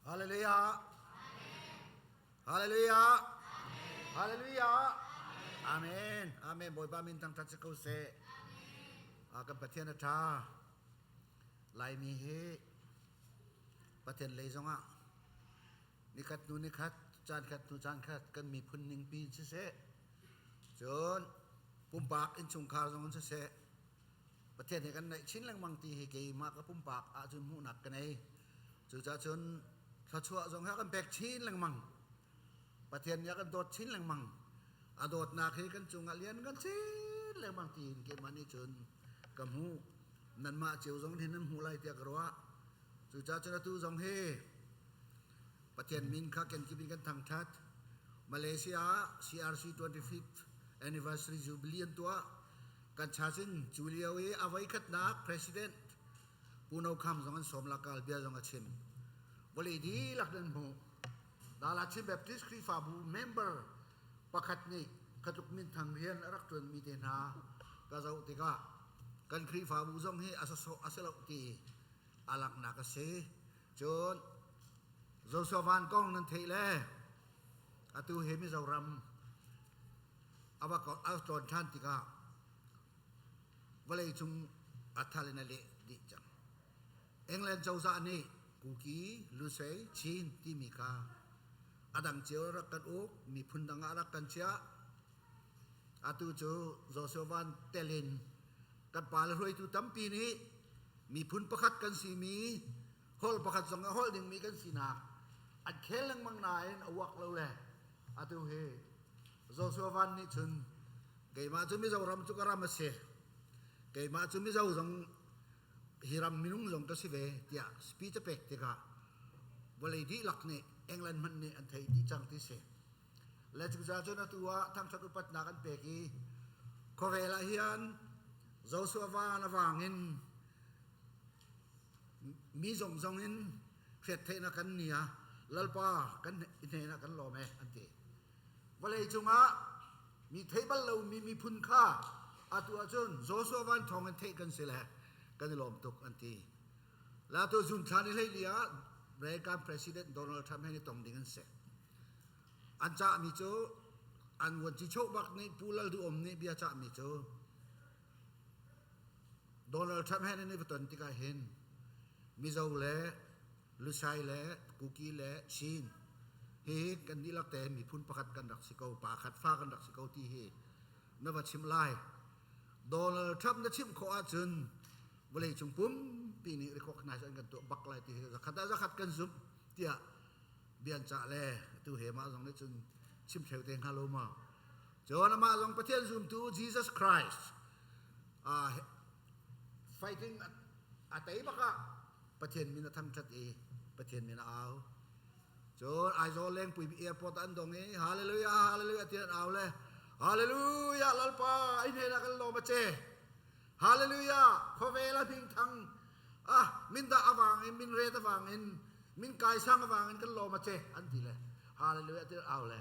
Hallelujah. Hallelujah. Hallelujah. Amen. Amen. Bawipa min thangṭhat si ko seh. Kan Pathian a ṭha. Laimi hi Pathian lei zongah nikhat hnu nikhat, caan khat hnu caan khat kan miphun ningpi in siseh, cun pumpak innchungkhar zong in siseh, Pathian he kan naih chin lengmang ti hi keimah ka pumpak ahcun hmuhnak ka nei. Cucaah cun thluachuah zong hi a kan pek chin lengmang. Pathian nih a kan dawt chin lengmang. A dawtnak hi kan cungah lian kan chin lengmang tiin keimah nih cun ka hmuh. Nanmah cio zong nih nan hmuh lai tiah ka ruah. Cucaah cun atu zong hi Pathian min kha kenkip in kan thangṭhat. Malaysia ah CRC 25th anniversary jubilee an tuah. Kan chachin cu lio i a voikhatnak president Pu No Kham zong an sawm lakal bia zong a chim. Vawlei dihlak nan hmuh. Dala Chin Baptist Khrihfabu member pakhat nih khatluk minthang rian a rak ṭuanmi te hna ka zoh tikah kan Khrihfabu zong hi a sawsawh a si lo ti a langhnak a si. Cun Joshua Van kong nan theih le atu hi Mizoram a va a tlawn ṭhan tikah vawleicung a thal in a leh dih cang. England cozah nih Kuki, Lusei, Chin timi kha a dang cio rak kan uk, miphun dang ah rak kan chiah. Atu cu Joshua Van tel in kan pale hruaitu tampi nih miphun pakhat kan simi holh pakhat zong a holh dingmi kan sinak an khel lengmang nain a uak lo le atu hi Joshua Van nih cun keimah cu Mizoram cu ka ram a si keimah cu Mizo zong hi ram minung zong ka si ve tiah speech a pek tikah vawlei dihlak nih England hmanh nih an theih dih cang ti si le cucaah cun atu ah thangṭhat upatnak an pek i khuavel ah hin Joshua van a vang in mi zongzong in hriattheihnak kan ni ah Lalpa kan hnenah kan lawm e an ti. Vawlei cungah mi thei bal lomi miphun kha atu ahcun Joshua van thawng in theih kan si le kan i lawm tuk an ti. La tu June thla ni hlei li ah American President Donald Trump he ni tong ding an si. An cahmi cu an vuanci bak nih Pu Lal Duh Om nih bia cahmi cu Donald Trump he nan i va ton tikah hin Mizo le Lusai le Kuki le Chin hi kan dihlak te miphun pakhat kan rak si ko, pa khat fa kan rak si ko ti hi na va chim lai. Donald Trump na chimh khawh ahcun vawleicung pumpi nih recognize an kan tuah bak lai ti hi zakhat ah zakhat kan zumh tiah bian cah le tu he mah zong nih cun chim thleu te hnga lo ma. Cun amah zong Pathian zumtu Jesus Christ fighting a tei bak ah Pathian min a thangṭhat i Pathian min a au. Cun Aizawl lengpui airport ah an dong i Hallelujah Hallelujah ti an au le Hallelujah Lalpa i hnenah kan lawm a ce. Hallelujah khuavel a hming thang ah mindah awang in min ret awang in min kaisang awang in kan lawm a ce an ti le Hallelujah ti an au le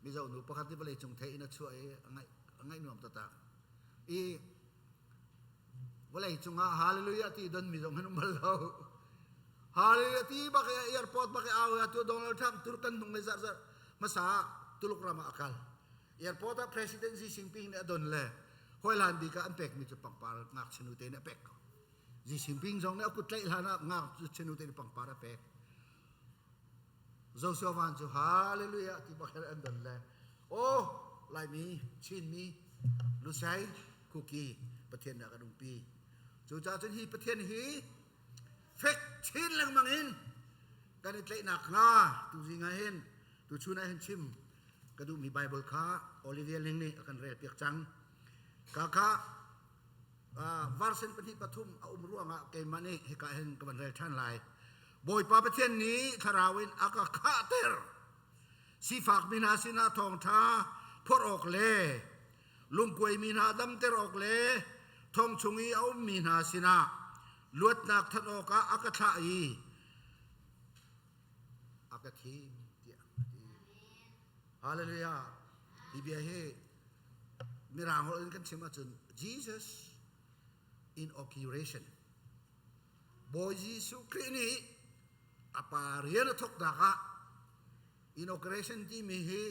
Mizo nu pakhat nih vawlei cung thei in a chuah i a ngaih nuam taktak. I vawlei cungah hallelujah ti don mi zong hin um bal lo. Hallelujah ti bak i airport bak i au tu Donald Trump tur kan hnung le zarh zarh hmasa Tuluk ram ah a kal. Airport ah President Xi Jinping nih a don le hawihlan bik ah an pekmi cu pangpar ngakchia nu te nih a pek ko. Xi Jinping zong nih a kut tlaih hlan ah ngakchia nu te nih pangpar a pek. Joshua van cu hallelujah ti bak an don le oh Laimi Chinmi Lusai Kuki Pathian nih a kan umpi cucaah cun hi Pathian hi fek chin lengmang in kan i tlaihnak hnga tu zing ah hin tu chun ah hin chim ka duhmi Bible kha Olivia Ling nih a kan rel piak cang ka kha version pahnih pathum a um ruangah keimah nih hika hin ka van rel ṭhan lai Bawipa Pathian nih thlarau in a ka khahter. Sifak mi hna sinah thawngṭha phorh awk le lungkuaimi hna damter awk le thong chung i a ummi hna sinah luatnak thanh awkah a ka thlah i a ka thim tiah a ti. Hallelujah. Hi bia hi Mirang holh in kan chim ahcun Jesus inauguration Bawi Jesuh Khrih nih A pa rian a thawknak ah inauguration timi hi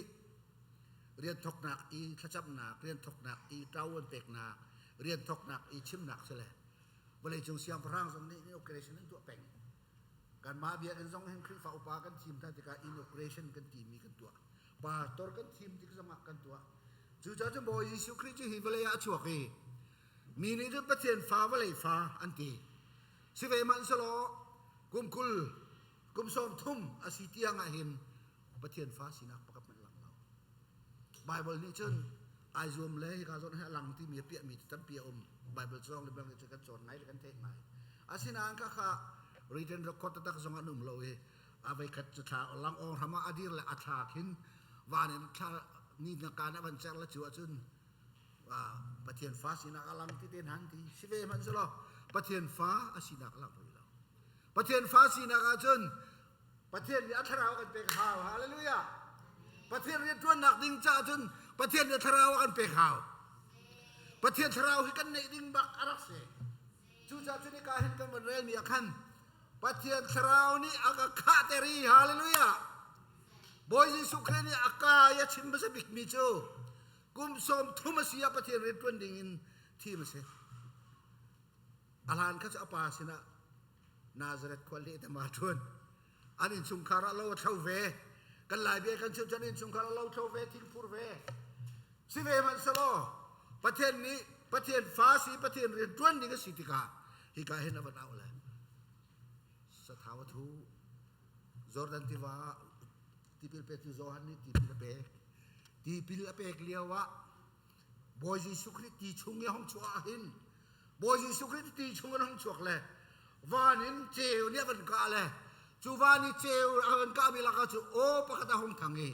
rian thawknak i thlacamnak, rian thawknak i ṭavuan peknak, rian thawknak i chimnak si le vawleicung siangpahrang zong nih inauguration an tuah peng. Kanmah biakinn zong hin Khrihfa upa kan thim hna tikah inauguration kan timi kan tuah. Pastor kan thim tik zongah kan tuah. Cucaah cun Bawi Jesuh Khrih cu hi vawlei ah a chuak i mi nih cun Pathian fa vawlei fa an ti. Si ve hmanhsehlaw kum 20 kum 30 a si tiang ah hin Pathian fa sinak pakhat hmanh lang lo. Bible nih cun ai zuam le hika zawn hi a lang timi a piahmi tampi a um. Bible cawng le bang cu kan cawn ngai le kan theih ngai. Asinain khakha written record taktak zong an um lo i a veikhat cu thla lang ong hram ah a dir le a thla khin van in thla ni na kaan a van cer le cu ahcun Pathian fa sinak a lang ti te han ti si ve hmanh selaw Pathian fa a sinak a lang rih lo. Pathian fa sinak ahcun Pathian nih a thlarau kan pek hau. Hallelujah. Pathian rianṭuannak ding caah cun Pathian nih a thlarau a kan pek hau. Pathian thlarau hi kan neih ding bak a rak si. Cucaah cun hika hin kan van relmi ah khan Pathian thlarau nih a ka khahter i hallelujah. Bawi Jesuh Khrih nih a ka i a chim hmasa bikmi cu kum 30 a si ah Pathian rianṭuan ding in thim a si. A hlan kha cu a pa sinah Nazareth khua leh te ma ṭuan. An innchungkhar ah lo a thlo ve. Kan Lai bia kan chim cun innchungkhar ah lo thlo ve, thingphur ve. Si ve hmanh selaw Pathian nih Pathian fa si Pathian rian ṭuan ding a si tikah hika hin a van auh le sathau a thu Jordan tiva tipil petu Johan nih tipil a pek. Tipil a pek lio ah Bawi Jesuh Khrih ti chung i hong chuah ah hin Bawi Jesuh Khrih ti chung in hong chuak le van in ceu nih a van kah le cu van i ceu a van kahmi lakah cu aw pakhat a hung thang i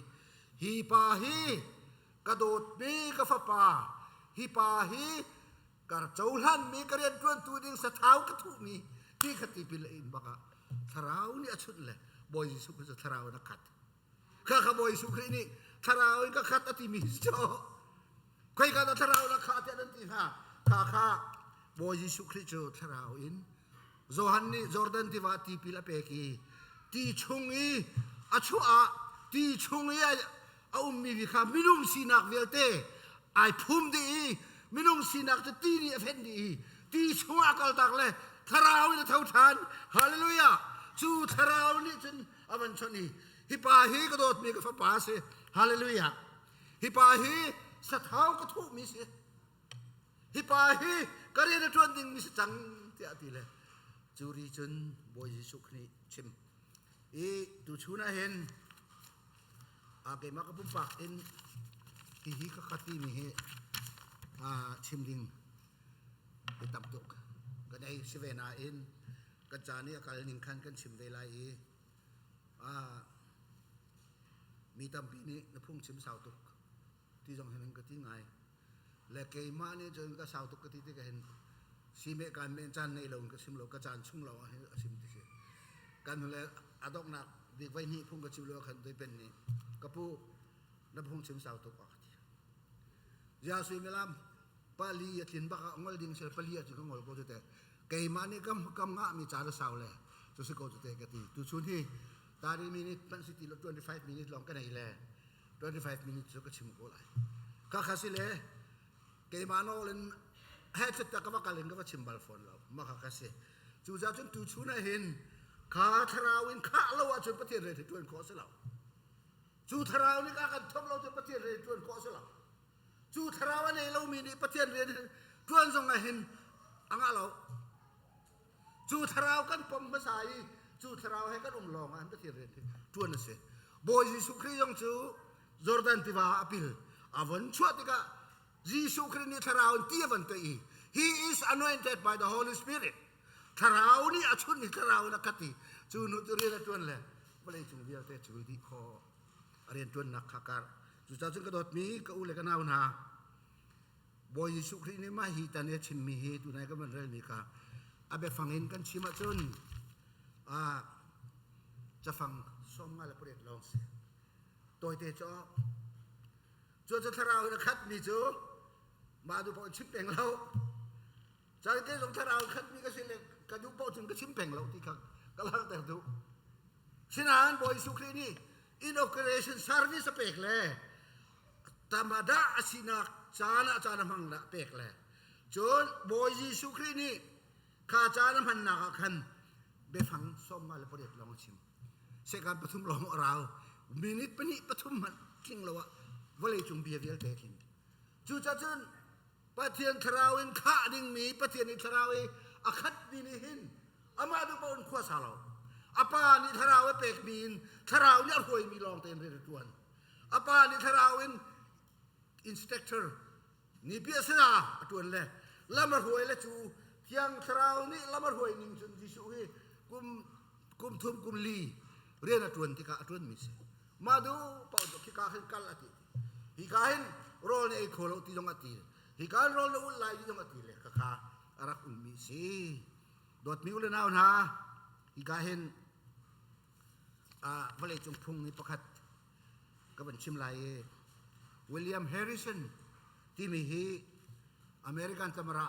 hi pa hi ka dawtmi ka fapa hi pa hi ka cohlanmi ka rianṭuantu ding sathau ka thuhmi ti kha tipil a in bakah thlarau nih a chunh le Bawi Jesuh Khrih cu thlarau in a khat. Kha kha Bawi Jesuh Khrih nih thlarau in ka khat a timi cu khoika dah thlarau na khah tiah nan ti hnga kha kha Bawi Jesuh Khrih cu thlarau in Johan nih Jordan tiva tipil a pek i ti chung i a chuah ah ti chung i a ummi vi kha minung sinak vialte ai phum dih i minung sinak cu ti nih a fenh dih i ti chungah kaltak le thlarau in a tho ṭhan hallelujah cu thlarau nih cun a van chawnh i hi pa hi ka dawtmi ka fapa a si hallelujah hi pa hi sathau ka thuhmi si hi pa hi ka rian a ṭuan dingmi si cang tiah a ti le cu ri cun Bawi Jesuh nih chim i tuchun ah hin keimah ka pumpak in hihi ka kha timi hi chim ding tam tuk kan ei si ve nain kan ca nih a kal ning khan kan chim ve lai i mi tampi nih na phungchim sau tuk ti zong hin ka ti ngai le keimah nih cun ka sau tuk ka ti tikah hin sime kan men caan nei lo in ka sim lo ka caan chung lo ah hin a sim ti si kan le a donghnak bik voi hnih phung ka chim lo khan doi pen nih ka pu na phungchim sau tuk a ka ti zia suimilam pali a tlin bak ah ngol ding sel pali ah cu ka ngol ko cu te keimah nih kam kam ngah mi caan a sau le cu si ko cu te ka ti tu chun hi 30 minute hmanh si ti lo 25 minute lawng ka nei le 25 minute cu ka chim ko lai ka kha si le keimah nawl in he thut ka va kal in ka va chim bal fawn lo ma kha ka si cu ca cun tu chun ah hin kha thlarau in khah lo ahcun Pathian rian hi ṭuan khawh a si lo cu thlarau nih a kan thawk lo cun Pathian rian ṭuan khawh a si lo Cu thlarau a nei lomi nih Pathian rian ṭuan zong ah hin a ngah lo. Cu thlarau kan pom hmasa i cu thlarau he kan um lawng ah Pathian rian hi ṭuan a si. Bawi Jesuh Khrih zong cu Jordan tiva ah a pil. A von chuah tikah Jesuh Khrih nih thlarau in ti a van tuah i he is anointed by the Holy Spirit. Thlarau nih a chunh i thlarau in a khat i cu nu cu rian a ṭuan le vawleicung vialte cul dih khawh. A rianṭuannak kha kar. Cucaah cun ka dawtmi ka u le ka nau hna, Bawi Jesuh Khrih nih mah hi tan i a chimmi hi tunai kan van relmi kha a biafang in kan chim ahcun cafang 58 lawng si. Tawite cu cu cu thlarau in a khatmi cu mah duh paoh in chim peng lo. Caan ke zong thlarau in khatmi ka si le ka duh paoh cun ka chim peng lo ti kha ka langhter duh. Sinain Bawi Jesuh Khrih nih inauguration service a pek le tamada a sinak caan ah caan a hmang dah pek le cun Bawi Jesuh Khrih nih kha caan a hmannak ah khan biafang 58 lawng a chim. Sekan pathum lawng a rau. Minute pahnih pathum hmanh tling lo ah vawleicung bia vialte a tling. Cucacun Pathian thlarau in khah dingmi Pathian i thlarau i a khatmi nih hin amah duh paoh in khua sa lo. A pa nih thlarau a pekmi in thlarau nih a hruaimi lawng tein rian a ṭuan. A pa nih thlarau in inspector nipi a sina a ṭuan le lam a hruai le cu thiang thlarau nih lam a hruai ning cun Jesuh hi kum kum thum kum li rian a ṭuan tikah a ṭuanmi si. Mah duh paoh cu khika khin kal a ti. Hika hin rawl na ei kho lo ti zong a ti. Hika hin rawl na ulh lai ti zong a ti le khakha a rak ummi a si. Dawtmi u le nau hna, hika hin vawleicung phung hi pakhat ka van chim lai i William Harrison timi hi American tamara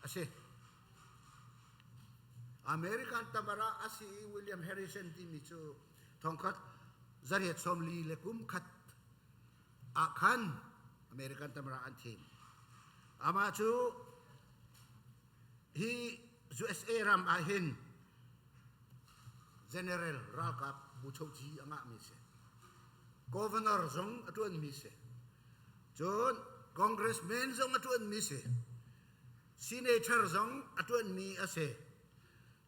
a si. American tamara a si i William Harrison timi cu thongkhat zariat sawmli le kum khat ah khan American tamara an thim. Amah cu hi USA ram ah hin general ralkap buchoci a ngahmi si. Governor zong a ṭuanmi si. Cun congressman zong a ṭuanmi si. Senator zong a ṭuanmi a si.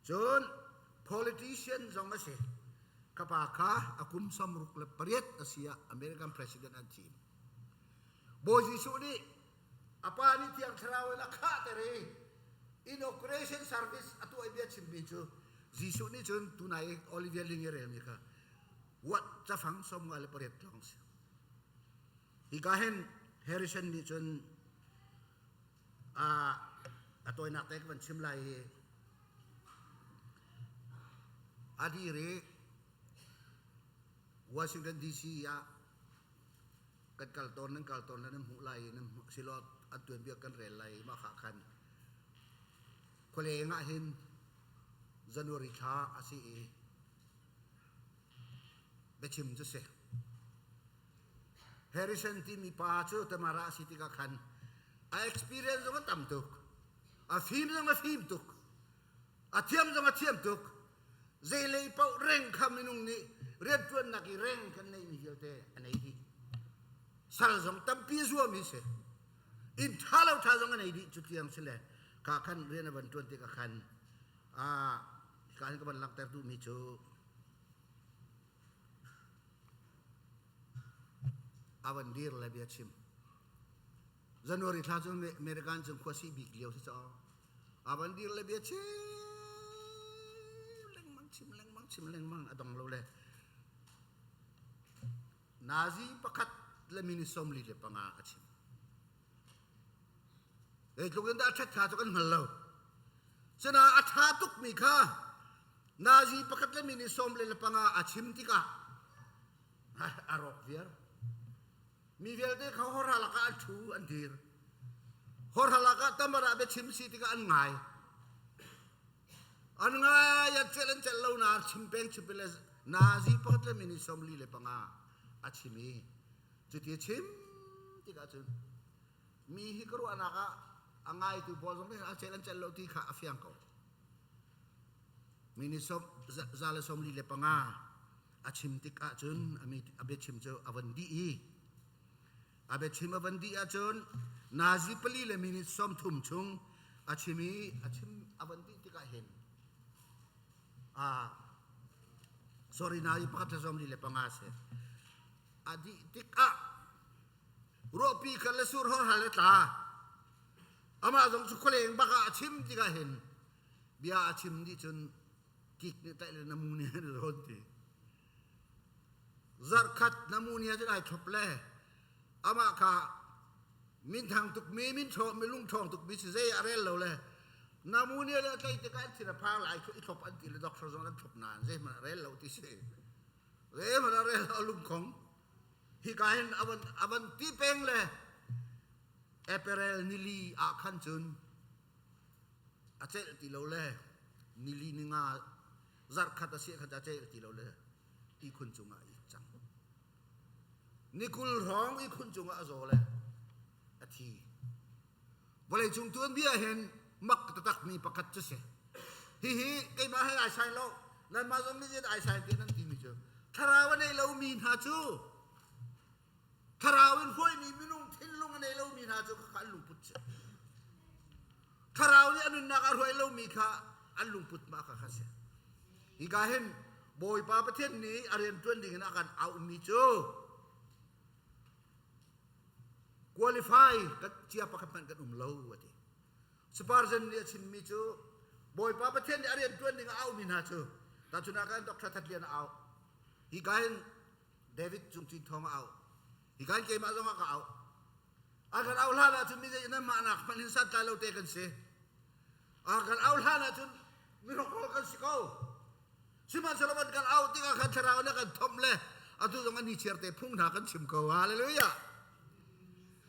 Cun politician zong a si. Ka pa kha a kum 68 a si ah American president an thim. Bawi Jesuh nih a pa nih Thiang Thlarau in a khahter i inauguration service a tuah i bia chimmi cu Jesuh nih cun tunai i Olivia Ling i relmi kha what cafang 58 lawng si. Hika hin Harrison nih cun a tawinak te ka van chim lai i a dir i Washington DC ah kan kal tawn nan kal tawn nan hmuh lai nan silo an tuanbia kan rel lai mah kha khan khualeng ah hin January thla a si i biachim cu si Harrison timi pa cu Tamara a si tikah khan a experience zong a tam tuk a fim zong a fim tuk a thiam zong a thiam tuk zeilei paoh reng kha minung nih rianṭuannak i reng kan neimi vialte a nei dih sal zong tampi zuam hi si inn ṭha lo ṭha zong a nei dih cu tiang si le ka khan rian a van ṭuan tikah khan a ka hin ka van langhter duhmi cu A van dir le bia chim. January thla cu American cung khua si bik lio si caw. A van dir le bia chim lengmang chim lengmang chim lengmang a dong lo le Nazi pakhat le mini 45 a chim. Zeitluk in dah a ṭhat kha cu kan hngal lo. Cuna a ṭha tukmi kha nazi pakhat le minute 15 a chim tikah a rawk viar. Mi vialte kha hawrha lakah an ṭhu an dir. Hawrha lakah tamara biachim si tikah an ngai. An ngai an celh an celh lo na chim peng chim le nazi pakhat le minute 45 a chim i cuti a chim tikah cun mi hi ka ruahnak ah a ngaitu pawl zong nih a cel an cel lo ti kha a fiang ko. Mi nih 145 a chim tik ahcun a biachim cu a van dih i a biachim a van dih ahcun nazi pali le minute 30 chung a chim i a chim a van dih tikah hin sorry nazi pakhat le 45 si a dih tikah Ruahpi khan le sur hor hal le tla. Amah zong cu khualeng bak ah a chim tikah hin bia a chim dih cun kik nih tlaih le namu nih an rawn ti. Zarhkhat namu nih cun ai thlop le amah kha minthang tukmi min ṭhawng mi lungṭhawng tukmi si zei a rel lo le namu nih le tlaih tikah an thin a phang lai i thlop an ti le doctor zong an thlop nain zeihmanh a rel lo ti si. Zeihmanh a rel lo lungkhong. Hika hin a van ti peng le April nili ah khan cun a celh ti lo le nili ninga zarh khat a si khan a celh ti lo le. Ihkhun cungah a it cang. Nikul hrawng ihkhun cungah a zaw le a thi. Vawleicung tuanbia hin mak taktak mi pakhat cu si. Hihi keimah he ai sai lo, nanmah zong nih ai sai ti nan timi cu thlarau a nei lomi hna cu thlarau in hruaimi minung thinlung a nei lomi hna cu kha an lungput si. Thlarau nih a nunnak a hruai lomi kha an lungput mah kha kha si. Hika hin Bawipa Pathian nih a rian ṭuan ding in a kan auhmi cu qualify kan cia pakhat hmanh kan um lo a ti. Spurgeon nih a chimmi cu Bawipa Pathian nih a rian ṭuan ding a auhmi hna cu tahchunhnak ah Dr. That Lian a auh. Hika hin David Cung Cin Thawng a auh. Hika hin keimah zong a ka auh. A kan auh hlan ahcun mi zei nan mah nak hmanh hin santlai lo te kan si. A kan auh hlan ahcun mihrokhrol kan si ko. Sihmanhsehlaw van kan auh tikah khan thlarau nih a kan thomh le atu zong a ni chiar te phung hna kan chim ko. Hallelujah.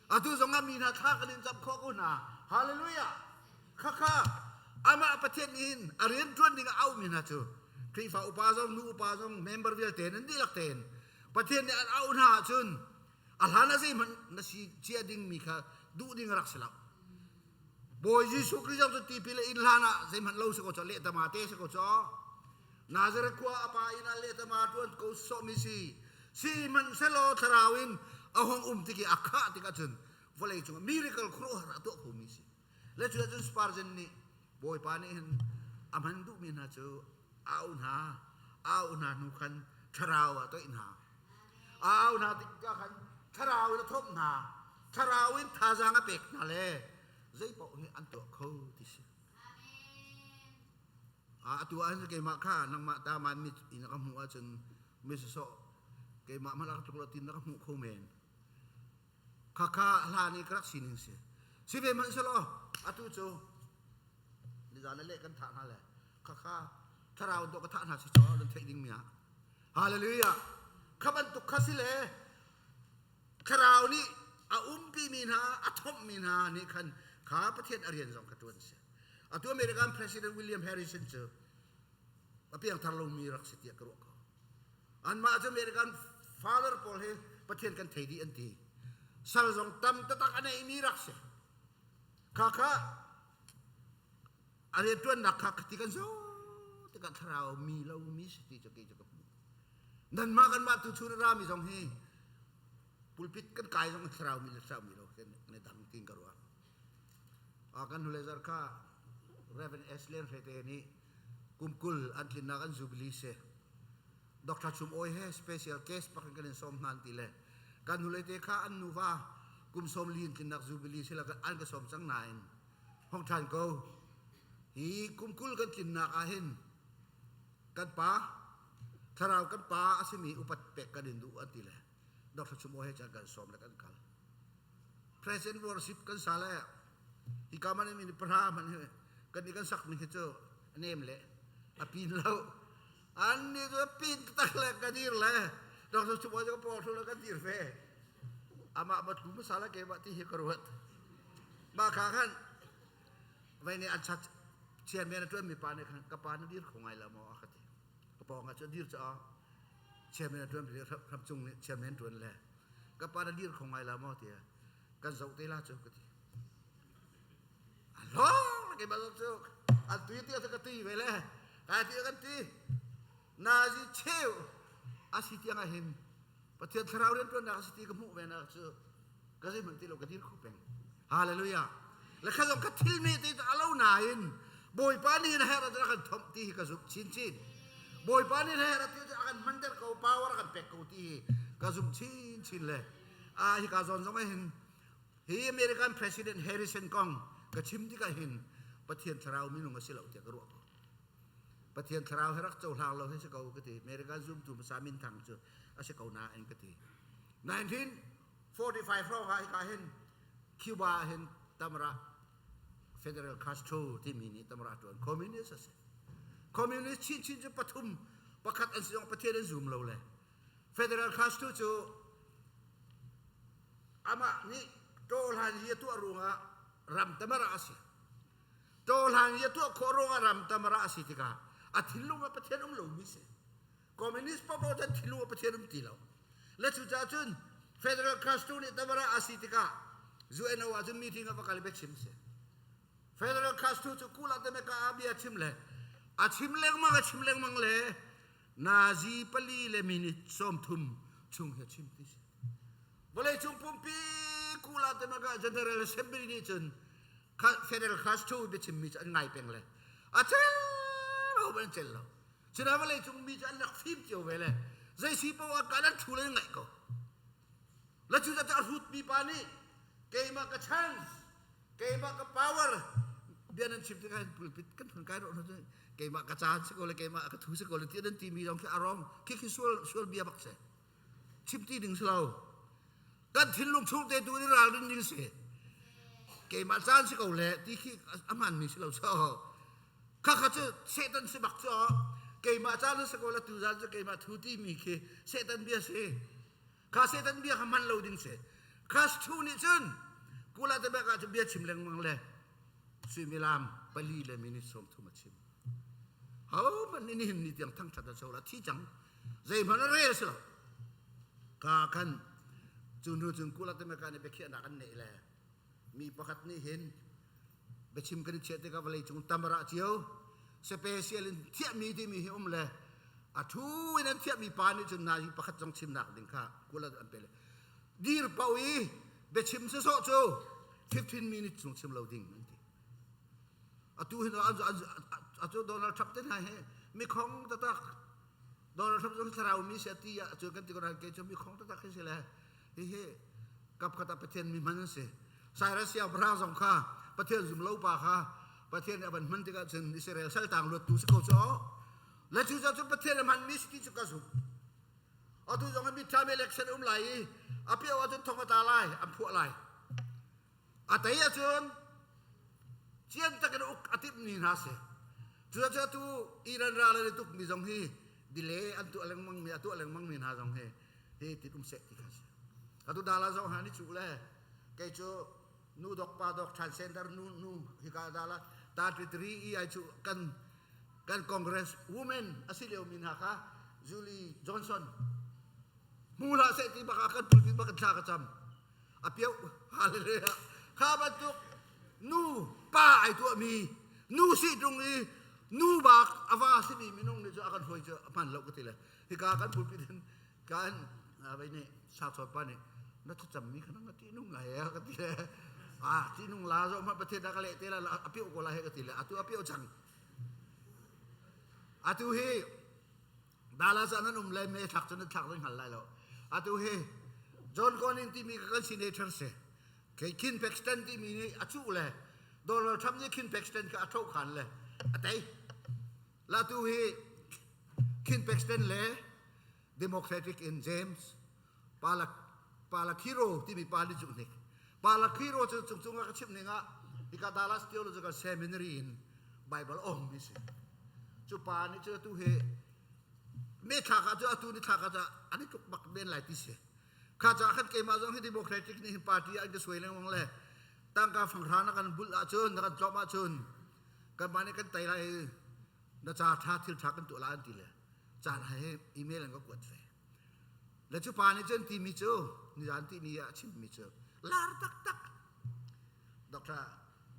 Atu zong ah mi hna thla kan in camh khawh ko hna. Hallelujah. Khakha amah Pathian nih hin a rian ṭuan ding a auhmi hna cu Khrihfa upa zong nu upa zong member vialte nan dihlak tein Pathian nih an auh hna ahcun a hlan ah zeihmanh na si cia dingmi kha duh ding a rak si lo. Bawi Jesuh Khrih zong cu tipil a in hlan ah zeihmanh lo si ko caw lehtama te si ko caw. Nazareth khua a pa inn ah lehtama ṭuan ko sawhmi si. Sihmanhsehlaw thlarau in a hung um tik i a khah tikah cun vawlei cungah miracle khuaruahhar a tuah khomi si. Le cu ahcun Spurgeon nih Bawipa nih hin a hman duhmi hna cu au hna, au hna hnu khan thlarau ah toih hna. Au hna tikah khan thlarau in a thawmh hna, thlarau in thazaang a pek hna le zeipaoh hi an tuah kho ti si. Atu ah hin keimah kha nangmah ta man mit in ka hmuh ahcun mi sawsawh keimah hmanh a tluk lo tin na ka hmuh kho men. Khakha hlan i ka rak sining si. Si ve hmanh selaw atu cu nizan le kan thah hna le khakha thlarau dawh ka thah hna si caw nan theih ding mi ah. Hallelujah. Kha bantuk kha si le thlarau nih a umpi mi hna a thomh mi hna nih khan kha Pathian a rian zong kha tuan si. Atu American President William Harrison cu a piangthar lomi rak si tiah ka ruah ko. Anmah cu American father pawl hi Pathian kan thei dih an ti. Sal zong tam taktak a neimi rak si. Kha kha a rianṭuannak kha khati kan zo tikah thlarau mi lo mi si ti cu kei cu ka hmuh. Nanmah kanmah tu chun rami zong hi pulpit kan kai zong thlarau mi le thlarau mi lo kan i dang tiin ka ruah. Kan hnulei zarh kha Reverend Ashley Hrete nih kum 20 an tlinnak an jubilee si. Dr. Chum Awi he special case pakin kan in sawm hna an ti le kan hnulei te kha an nuva kum 40 in tlinnak jubilee si la an ka sawm cang nain hong ṭhan ko. Hi kum 20 kan tlinnak ah hin kan pa thlarau kan pa a simi upat pek kan in duh an ti le Dr. Chum Awi he chan kan sawm le kan kal. Present worship kan sa le hi ka man min pahra man hi kan ni kan sak mi hi cu nem le a pin lo an ni cu pin tak le ka dir le Dr. Chum Awi cu ka paw thlu le kan dir ve amah ma thu masala ke ma ti hi ka ruat ma kha khan vai ne an chat chairman a tuan mi pa ne khan ka pa na dir kho ngai la maw a ka ti ka pawng ah cun dir cu chairman a tuan ram cung nih chairman tuan le ka pa na dir kho ngai la maw tiah kan zoh te la cu ka ti along ke ba cu an tui ti ka tui ve le ka ti kan ti nazi cheu asi tiang ah hin Pathian thlarau rian tuannak a si ti ka hmuh ve nak cu ka zei hmanh ti lo ka dir kho peng hallelujah le kha zong ka thil me te a lo nain Bawipa nih na herh ah kan thomh ti hi ka zumh chinchin Bawipa nih na herh ti a kan hmanter ko power a kan pek ko ti hi ka zumh chinchin le a hi ka zawn zong ah hin hi American President Harrison kong ka chim tikah hin Pathian thlarau minung a si lo tiah ka ruah ko Pathian thlarau he rak cohlang lo hi si ko ka ti American zumtu hmasa minthang cu a si ko nain ka ti 1945 hrawng ah hika hin Cuba hin tamra Federal Castro timi nih tamra tuan communist a si communist chinchin cu pathum pakhat an si zong Pathian an zum lo le Federal Castro cu amah nih tawhlan hi a tuah ruangah ram tamara a si tawhlan hi a tuah khawh ruangah ram tamara a si tikah a thinlung ah Pathian um lomi si. Communist paohpaoh cu an thinlung ah Pathian um ti lo. Le cucaah cun Federal Castro nih tamara a si tikah UNO ah cun meeting ah va kal i biachim si. Federal Castro cu kula te meka ah bia chim le a chim lengmang a chim lengmang le nazi pali le minute 30 chung he chim ti si. Vawleicung pumpi kula te meka General Assembly nih cun Federal Castro biachimmi cu an ngai peng le a cel lo an cel lo. Cudah vawleicung mi cu an rak fim cio ve le zei si paoh ah kan an thu le ngaih ko. La cu cu a hrutmi pa nih keimah ka chance, keimah ka power bia nan chim tikah pulpit kan hun kai rawh keimah ka caan si ko le keimah ka thu si ko le ti nan timi zong khi a rong khi khi sual sual bia bak si chim ti ding si lo kan thinlung chung te tu in ralrin ding si keimah caan si ko le ti khi a hman mi si lo so Khakha cu Satan si bak cu keimah caan si ko la tu zan cu keimah thu ti mi khi Satan bia si. Kha Satan bia kha hman lo ding si. Kha thu nih cun kula te bek ah cu bia chim lengmang le suimilam pali le minute 30 a chim. Ho hmanh nih nihin ni tiang thangṭhat a so la thi cang. Zeihmanh a rel si lo. Ka khan cu hnu cun kula te mek ah nih biakhiahnak an neih le mi pakhat nih hin biachim kan i chiah tikah vawleicung tamara cio special in thiahmi timi hi um le a thu in an thiahmi pa nih cun nazi pakhat zong chimnak ding kha kula an pe le dir pau i biachim sawsawh cu 15 minutes chung chim lo ding an ti atu hin atu Donald Trump te hna hi mikhong tatak Donald Trump zong thlarau mi si ati ah cu kan ti ko nain kei cu mikhong tatak hi si le hihi kapkhat ah Pathian mi hman an si Cyrus siangpahrang zong kha Pathian zum lo pa kha Pathian nih a van hman tikah cun Israel saltang luattu si ko cu le cu cu Pathian a hmanmi si ti cu ka zumh atu zong hi midterm election um lai i a pio ahcun thong a tla lai an phuah lai a tei ahcun cian takin uk a timh ni hna si cucaah atu Iran ral an i tuk mi zong hi delay an tuah lengmang mi a tuah lengmang mi hna zong hi hi tin um seh ti kha si atu dala zong ha ni chu le kei cu nu dok pa dok transgender nu nu hika dala 33 i ai chu kan kan congress women asi lio mi hna kha Julie Johnson hmu hlah seh ti bak ah kan pulpit bak kan thla ka cam a piau hallelujah kha bantuk nu pa ai tuahmi nu si tung i nu bak a va simi minung nih cu a kan hruai cu a hman lo ka ti le hika kan pulpit in kan vai nih saksawn pa nih na thlacammi kha na ti nung ngai e ka ti le a ti nung la zo ma pathian da ka leh te la a piau ko la he ka ti le atu a piau cang atu hi Dallas ah nan um le me thlak cu nan thlak nan hngal lai lo. Atu hi John Cornyn timi kan senator si. Kei Ken Paxton timi nih a cuh le Donald Trump nih Ken Paxton kha a ṭho khan le a tei. La tu hi Ken Paxton le Democratic in James Palakiro timi pa nih cuh hnik. Palakiro cu cung ah ka chimh ning ah hika Dallas Theological Seminary in Bible ong mi si. Cu pa nih cu atu hi me thlak ah cu atu ni thlak ah an i tluk bak men lai ti si. Kha ca khan keimah zong hi Democratic nih hin party an ka suai lengmang le tangka fanghra na kan bulh ahcun na kan tlawm ahcun kanmah nih kan tei lai na ca ṭha thil ṭha kan tuah lai an ti le caan he email an ka kuat ve. Le cu pa nih cun timi cu nizan tihni ah a chimmi cu lar taktak Dr.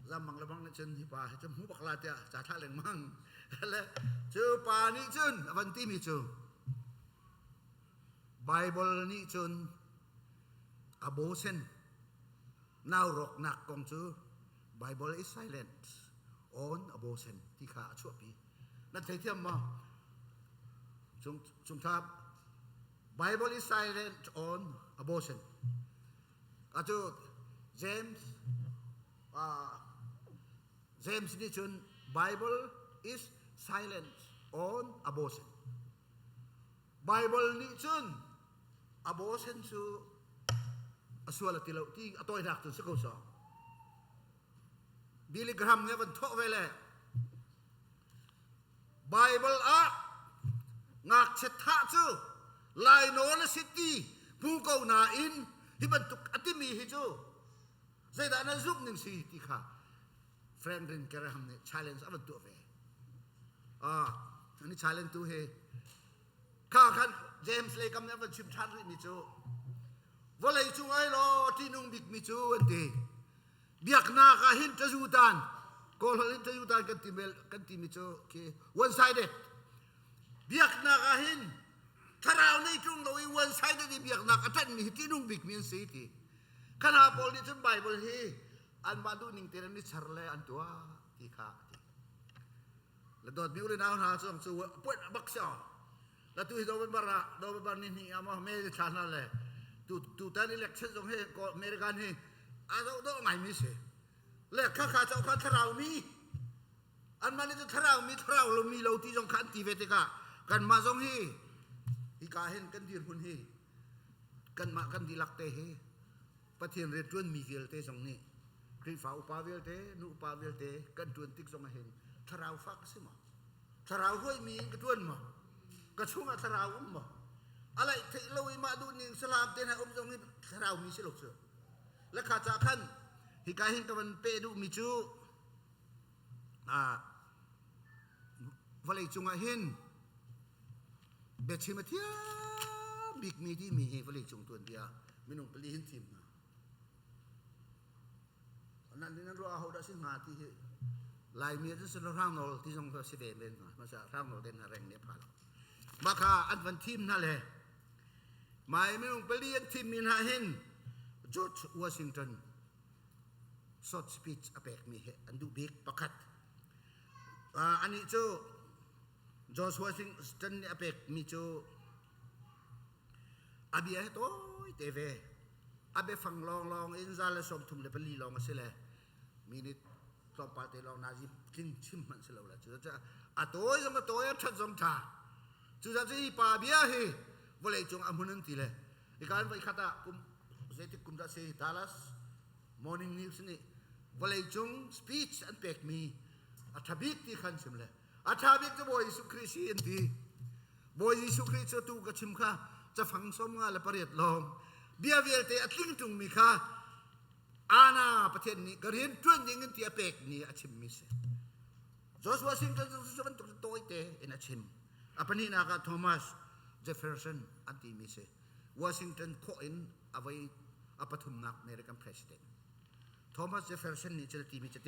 Zammang le bang nih cun hi pa hi cu hmu bak la tiah ca thlah lengmang le cu pa nih cun a van timi cu Bible nih cun abortion nau rawknak kong cu Bible is silent on abortion ti kha a chuahpi Nan theithiam maw? Cung cungthap Bible is silent on abortion. Atu James James nih cun Bible is silent on abortion. Bible nih cun abortion cu a sual a ti lo ti a tawinak cun si ko sawh. Billy Graham nih a van thawh ve le Bible ah ngakchia thah cu lainawn a si ti hmu ko nain hi bantuk a timi hi cu zeidah nan zumh ning si ti kha Franklin Graham nih challenge a van tuah ve. Ah, ani challenge tu hi. Kha khan James lei kam nih a van chim ṭhan rihmi cu vawlei cung ai law ṭihnung bikmi cu an ti. Biaknak ah hin ṭazutan Kawlholh in ṭazutan kan ti kan timi cu khi one sided. Biaknak ah hin thlarau nei ṭung lo i one sided i biaknak a ṭanhmi hi ṭihnung bikmi an si ti. Khana pawl nih cun Bible hi anmah duhning tein an i char le an tuah ti kha a ti. La dawt mi urinau hna cu cu puat bak si la tu hi November ah November ni hnih ah maw me thla hna le tu tu tan election zong hi American hi a zoh dawh ngai mi si le kha kha chau kha thlarau mi an mah nih cu thlarau mi thlarau lo mi lo ti zong kha an ti ve tikah kan mah zong hi hika hin kan dirhmun hi kan mah kan dihlak te hi Pathian rianṭuan mi vialte zong nih Khrihfa upa vialte, nu upa vialte kan ṭuan tik zong ah hin thlarau fak a si maw? Thlarau huaimi in ka ṭuan maw? Ka chungah thlarau um maw? A laih theih lo i mah duh ning salam te hna um zong hi thlarau mi si lo cu. Le kha ca khan hika hin ka van pe duhmi cu vawlei cungah hin biachim a thiam bikmi timi hi vawlei cung tuanbia minung pali hin thim hna. Nan nan ruah ho dah si hnga ti hi Laimi cu sin hrang nawl ti zong si ve men hna masa hrang nawl den reng ne pha lo maka an van thim hna le mai minung pali an thim mi hna hin George Washington short speech a pekmi he an duh bik pakhat. Anih cu George Washington nih a pekmi cu a bia he tawi te ve. A biafang lawnglawng in 134 lawng a si le minute tlawmpal te lawng nazi tling chim hmanh si lo la. Cucaah a tawi zong a tawi, a ṭhat zong ṭha. Cucaah cu hi pa bia hi vawleicung a hmun an ti le Ikan voikhat ah kum zeitik kum dah si Dallas Morning News nih vawleicung speech an pekmi a ṭha bik ti khan chim le a ṭha bik cu Bawi Jesuh Khrih si an ti. Bawi Jesuh Khrih cu tu ka chim kha cafang 58 lawng bia vialte a tling ṭungmi kha ana Pathian nih ka rian ṭuan ding in ti a pekmi a chimmi si. Joshua Washington cu bantuk tawite in a chim. A pahnihnak ah Thomas Jefferson an timi si. Washington khawh in a voi a pathumnak American president. Thomas Jefferson nih cun a timi cu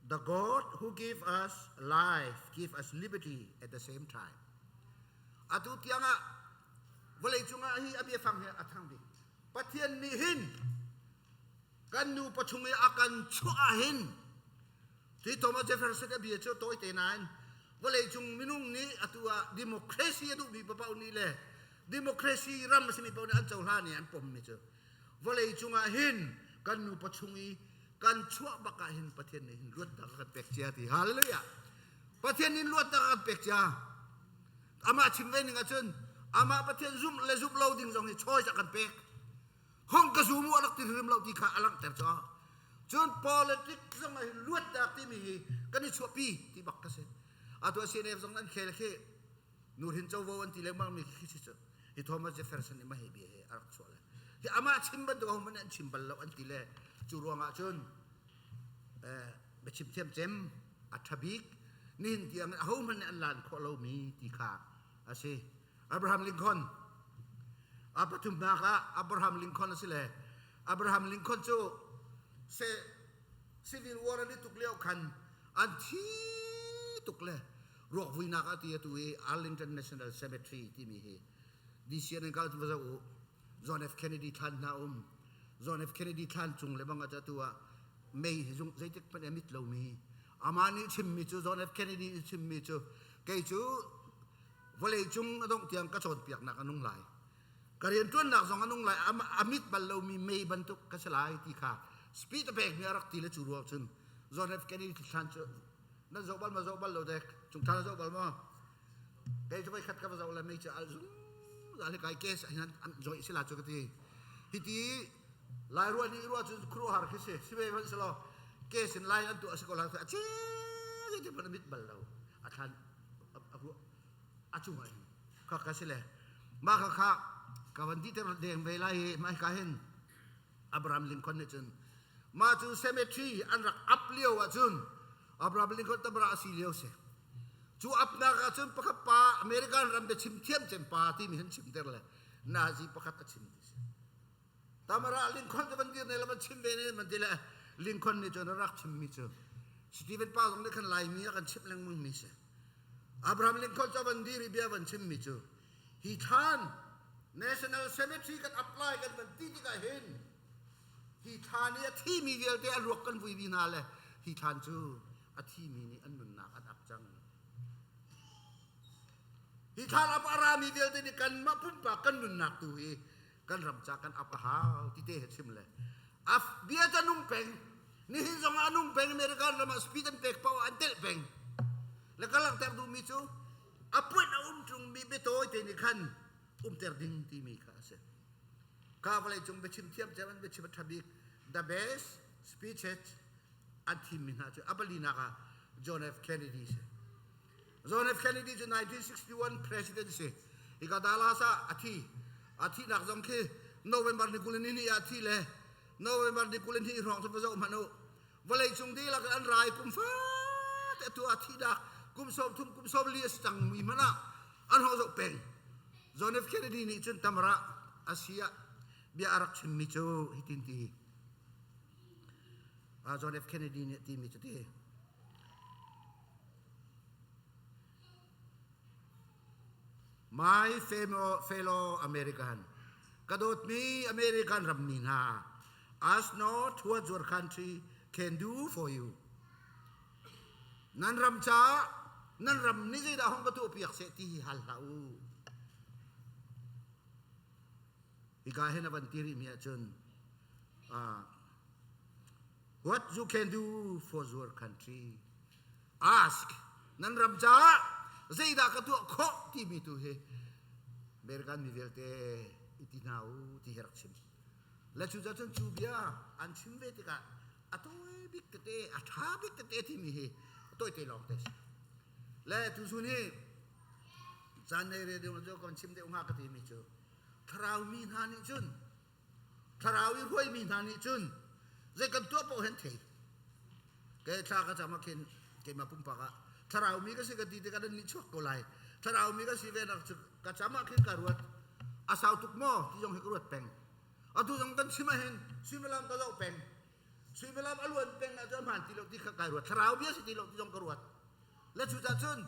The God who gave us life give us liberty at the same time. Atu tiang ah vawlei cungah hi a biafang hi a thang bik. Pathian nih hin kan nu pachung i a kan chuah ah hin Hi Thomas Jefferson a bia cu tawite nain vawleicung minung nih atu ah democracy a duhmi paoh nih le democracy ram a simi paoh nih an cohlan i an pommi cu vawleicung ah hin kan nupa chung i kan chuah bak ah hin Pathian nih hin luatnak a kan pek cia ti. Hallelujah. Pathian nih luatnak a kan pek cia. Amah chim ve ning ahcun amah Pathian zumh le zumh lo ding zong hi choice a kan pek. Hong ka zum u a rak ti hrim lo ti kha a langhter cu. Cun politics zong ah luatnak timi hi kan i chuahpi ti bak ka si. Atu CNF zong an khel khi nuhrin covo an ti lengmang mi khi si cu. Hi Thomas Jefferson nih mah hi bia hi a rak chuah le. Hi amah chim bantuk ho hmanh an chim bal lo an ti le cu ruangah cun biachim thiam cem a ṭha bik nihin tiang aho hmanh nih an lan khawh lomi ti kha a si. Abraham Lincoln a pathumnak ah Abraham Lincoln a si le Abraham Lincoln cu se Civil War an i tuk lio khan an thi tuk le ruak vuinak ah ti atu i Arlington National Cemetery timi hi DC an kal va zoh u John F Kennedy thlan hna um John F Kennedy thlan cung le bang ah atu ah mei hi zung zeitik hmanh a mit lomi amah nih chimmi cu John F Kennedy nih chimmi cu kei cu Vawleicung a dongh tiang ka cawnpiaknak a nung lai. Ka rianṭuannak zong a nung lai. A mit bal lomi mei bantuk ka si lai ti kha speech a pekmi a rak ti le cu ruang cun John F. Kennedy thlan cu nan zoh bal ma zoh bal lo dek cung thlan zoh bal maw kei cu voikhat ka va zoh le mei cu al zungzal hi kai case hin an joih si la cu ka ti hiti lai ruah nih ruah cu khuaruahhar khi si si ve hmanh selaw case in lai an tuah si ko lai a ci ti hmanh a mit bal lo a thlan a cungah hin kha ka si le mah kha kha ka van ti ter deng ve lai i mah ka hin Abraham Lincoln nih cun mah cu cemetery an rak up lio ah cun Abraham Lincoln tabra a si lio si. Cu apnak ahcun pakhat pa American ram biachim thiam cem pa timi han chimter le Nazi pakhat a chim ti si. Tamara Lincoln cu van dir ne le van chim ve ne van ti le Lincoln nih cun a rak chimmi cu Stephen pa zong nih khan Laimi a kan chimh lengmang mi si. Abraham Lincoln cu van dir i bia van chimmi cu hi thlan National Cemetery kan apply kan van ti tikah hin hi thlan i a thimi vialte a ruak kan vui vi hna le hi thlan cu a thimi nih an nunnak an ap cang. Hi thlan ap a rami vialte nih kanmah pumpak kan nunnak tu hi kan ram ca kan ap a hau ti te he chim le a bia ca nung peng nihin zong ah a nung peng American ram ah speed an pek paoh an telh peng le ka langhter duhmi cu a puanh a um ṭungmi biatawi te nih khan umter ding timi kha a si ka vawlei cung biachim thiam cem an biachim a ṭha bik the best speeches an thimmi hna cu a palinak ah John F Kennedy si John F. Kennedy cu 1961 president si. Hika Dallas ah a thi. A thihnak zong khi November ni 20 ni ah a thi le November ni 22 hrawng cu va zoh hmanh u. Vawlei cung dihlak in an rai kum fate atu a thihnak kum 30 kum 40 a si cang mi hmanh ah an hong zoh peng. John F. Kennedy nih cun tamara a si ah bia a rak chimmi cu hitin ti. John F. Kennedy nih a timi cu ti. My fellow American, ka dawtmi American rammi hna, ask not what your country can do for you. Nan ram caah nan ram nih zeidah hong ka tuahpiak seh ti hi hal hlah u. Hika hin a van ti rihmi ahcun What you can do for your country. Ask. Nan ram caah zeidah ka tuah khawh timi tu hi American mi vialte i ti hna u ti hi rak chim. Le cu cun cu bia an chim ve tikah a tawi bik tete a ṭha bik tete timi hi a tawi te lawng te si. Le tu zun hi caan nei radio cu kan chim deuh hnga ka timi cu thlarau mi hna nih cun Thlarau i hruaimi hna nih cun zei kan tuah paoh hin thei. Kei thla ka cam ah khin keimah pumpak ah thlarau mi ka si ka ti tikah nan nih chuak ko lai. Thlarau mi ka si ve nak cu ka cam ah khin ka ruat. A sau tuk maw ti zong hi ka ruat peng. Atu zong kan chim ah hin suimilam ka zoh peng. Suimilam a luan peng ah cun hmaan ti lo ti kha kai ruat. Thlarau bia si ti lo ti zong ka ruat. Le cucaah cun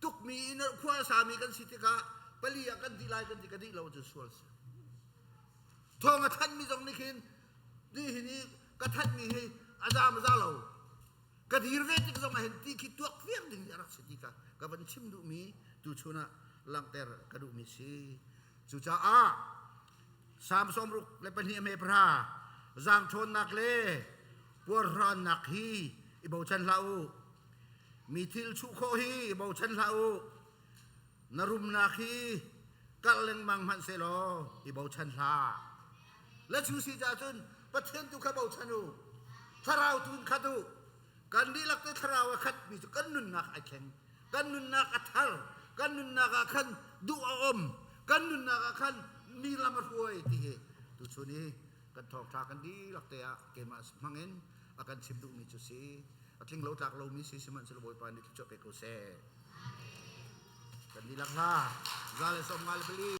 tukmi in khua sami kan si tikah pali ah kan dih lai kan ti ka dih lo cu sual si thawng a thanmi zong nih khin ni hi ni ka thanmi hi a zam a za lo ka dir ve tik zong ah hin ti khi tuak viar ding a rak si ti ka ka van chim duhmi tu chun ah langhter ka duhmi si cucaah Salm 62 a me pahra zaang ṭhawnnak le puarhrannak hi i bochan hlah u Mi thil chuh khawh hi i bochan hlah u. Na rumnak hi karh lengmang hmanh sehlaw i bochan hlah. Le cu si cah cun Pathian tu kha bochan u. Thlarau tu in khat u. Kan dihlak te thlarau a khatmi cu kan nunnak ai thleng. Kan nunnak a thar. Kan nunnak ah khan duh a um. Kan nunnak ah khan mi lam a hruai ti hi tuchun hi kan thawngṭha kan dihlak te ah keimah hmangin a kan chim duhmi cu si. A tling lo tlak lomi si sihmanhsehlaw Bawipa nih thluachuah pe ko seh. Kan dihlak hna. 154.